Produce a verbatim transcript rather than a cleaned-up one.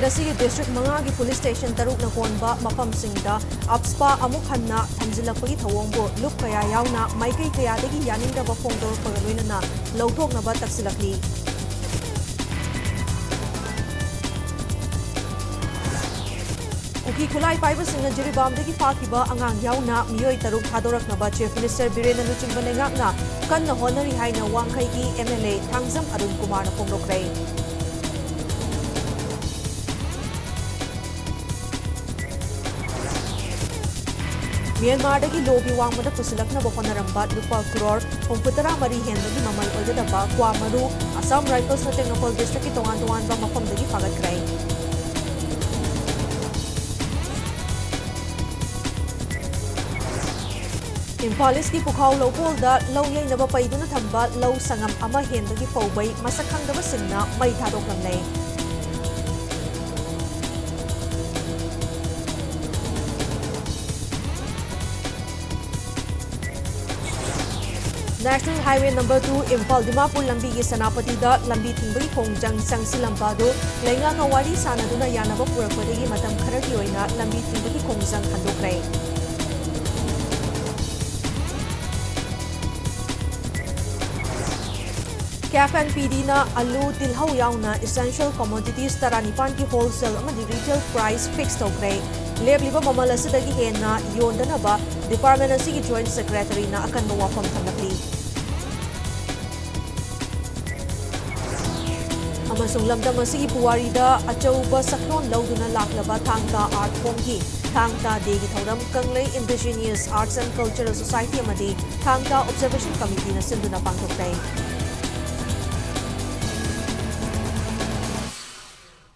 ꯑꯁꯤꯒꯤ district ꯃꯉꯥꯒꯤ police station ꯇꯔꯨꯛꯅ ꯀꯣꯟꯕ ꯃꯐꯝꯁꯤꯡꯗ AFSPA ꯑꯃꯨꯛ ꯍꯟꯅ ꯊꯝꯖꯤꯜꯂꯛꯄꯒꯤ ꯊꯧꯑꯣꯡꯕꯨ ꯂꯨꯞ ꯀꯌꯥ ꯌꯥꯎꯅ ꯃꯥꯏꯀꯩ ꯀꯌꯥꯗꯒꯤ ꯌꯥꯅꯤꯡꯗꯕ ꯐꯣꯡꯗꯣꯔꯛꯄꯒ ꯂꯣꯏꯅꯅ ꯂꯧꯊꯣꯛꯅꯕ ꯇꯛꯁꯤꯜꯂꯛꯂꯤ꯫ ꯀꯨꯀꯤ ꯈꯨꯠꯂꯥꯏ ꯄꯥꯏꯕꯁꯤꯡꯅ ꯖꯤꯔꯤꯕꯥꯝꯗꯒꯤ ꯐꯥꯈꯤꯕ ꯑꯉꯥꯡ ꯌꯥꯎꯅ ꯃꯤꯑꯣꯏ ꯇꯔꯨꯛ ꯊꯥꯗꯣꯔꯛꯅꯕ Chief Minister ꯕꯤꯔꯦꯟꯅ ꯂꯨꯆꯤꯡꯕ ꯂꯩꯉꯥꯛꯅ ꯀꯟꯅ ꯍꯣꯠꯅꯔꯤ ꯍꯥꯏꯅ ꯋꯥꯡꯈꯩꯒꯤ MLA ꯊꯥꯡꯖꯝ ꯑꯔꯨꯟ ꯀꯨꯃꯥꯔꯅ ꯐꯣꯡꯗꯣꯛꯈ꯭ꯔꯦ꯫ ꯃ꯭ꯌꯥꯟꯃꯥꯔꯗꯒꯤ ꯂꯣꯒꯤ ꯋꯥꯡꯃꯗ ꯄꯨꯁꯤꯜꯂꯛꯅꯕ ꯍꯣꯠꯅꯔꯝꯕ ꯂꯨꯄꯥ ꯀ꯭ꯔꯣꯔ ꯍꯨꯝꯐꯨꯇꯔꯥ ꯃꯔꯤ ꯍꯦꯟꯕꯒꯤ ꯃꯃꯜ ꯑꯣꯏꯒꯗꯕ ꯀ꯭ꯋꯥ ꯃꯔꯨ Assam Riflesꯅ ꯇꯦꯡꯅꯧꯄꯜ districtꯀꯤ ꯇꯣꯉꯥꯟ ꯇꯣꯉꯥꯟꯕ ꯃꯐꯝꯗꯒꯤ ꯐꯥꯒꯠꯈ꯭ꯔꯦ꯫ ꯏꯝꯐꯥꯜ ꯏꯁꯀꯤ ꯄꯨꯈꯥꯎ ꯂꯧꯀꯣꯜꯗ ꯂꯧ ꯌꯩꯅꯕ ꯄꯩꯗꯨꯅ ꯊꯝꯕ ꯂꯧ ꯁꯪꯉꯝ ꯑꯃ ꯍꯦꯟꯕꯒꯤ ꯐꯧꯕꯩ ꯃꯁꯛ ꯈꯪꯗꯕꯁꯤꯡꯅ ꯃꯩ ꯊꯥꯗꯣꯛꯂꯝꯂꯦ꯫ National Highway number two Imphal Dimapur ꯂꯝꯕꯤꯒꯤ ꯁꯦꯅꯥꯄꯇꯤꯗ ꯂꯝꯕꯤ ꯊꯤꯡꯕꯒꯤ ꯈꯣꯡꯖꯪ ꯆꯪꯁꯤꯜꯂꯝꯕ ꯑꯗꯨ ꯂꯩꯉꯥꯛꯅ ꯋꯥꯔꯤ ꯁꯥꯅꯗꯨꯅ ꯌꯥꯅꯕ ꯄꯨꯔꯛꯄꯗꯒꯤ ꯃꯇꯝ ꯈꯔꯒꯤ ꯑꯣꯏꯅ ꯂꯝꯕꯤ ꯊꯤꯡꯕꯒꯤ ꯈꯣꯡꯖꯪ ꯍꯟꯗꯣꯛꯈ꯭ꯔꯦ꯫ CAFNPDꯅ ꯑꯂꯨ, ꯇꯤꯜꯍꯧ ꯌꯥꯎꯅ essential commodities ꯇꯔꯥꯅꯤꯄꯥꯟꯒꯤ wholesale ꯑꯃꯗꯤ retail price fix ꯇꯧꯈ꯭ꯔꯦ꯫ ꯂꯦꯞꯂꯤꯕ ꯃꯃꯜ ꯑꯁꯤꯗꯒꯤ ꯍꯦꯟꯅ ꯌꯣꯟꯗꯅꯕ department ꯑꯁꯤꯒꯤ Joint Secretaryꯅ ꯑꯀꯟꯕ ꯋꯥꯐꯝ ꯊꯝꯂꯛꯂꯤ꯫ ꯑꯃꯁꯨꯡ ꯂꯝꯗꯝ ꯑꯁꯤꯒꯤ ꯄꯨꯋꯥꯔꯤꯗ ꯑꯆꯧꯕ ꯁꯛꯂꯣꯟ ꯂꯧꯗꯨꯅ ꯂꯥꯛꯂꯕ ꯊꯥꯡ ꯇꯥ Art Formꯒꯤ ꯊꯥꯡ ꯇꯥ Dayꯒꯤ ꯊꯧꯔꯝ ꯀꯪꯂꯩ Indigenous Arts and Cultural Society ꯑꯃꯗꯤ ꯊꯥꯡ ꯇꯥ Observation Committeeꯅ ꯁꯤꯟꯗꯨꯅ ꯄꯥꯡꯊꯣꯛꯈ꯭ꯔꯦ꯫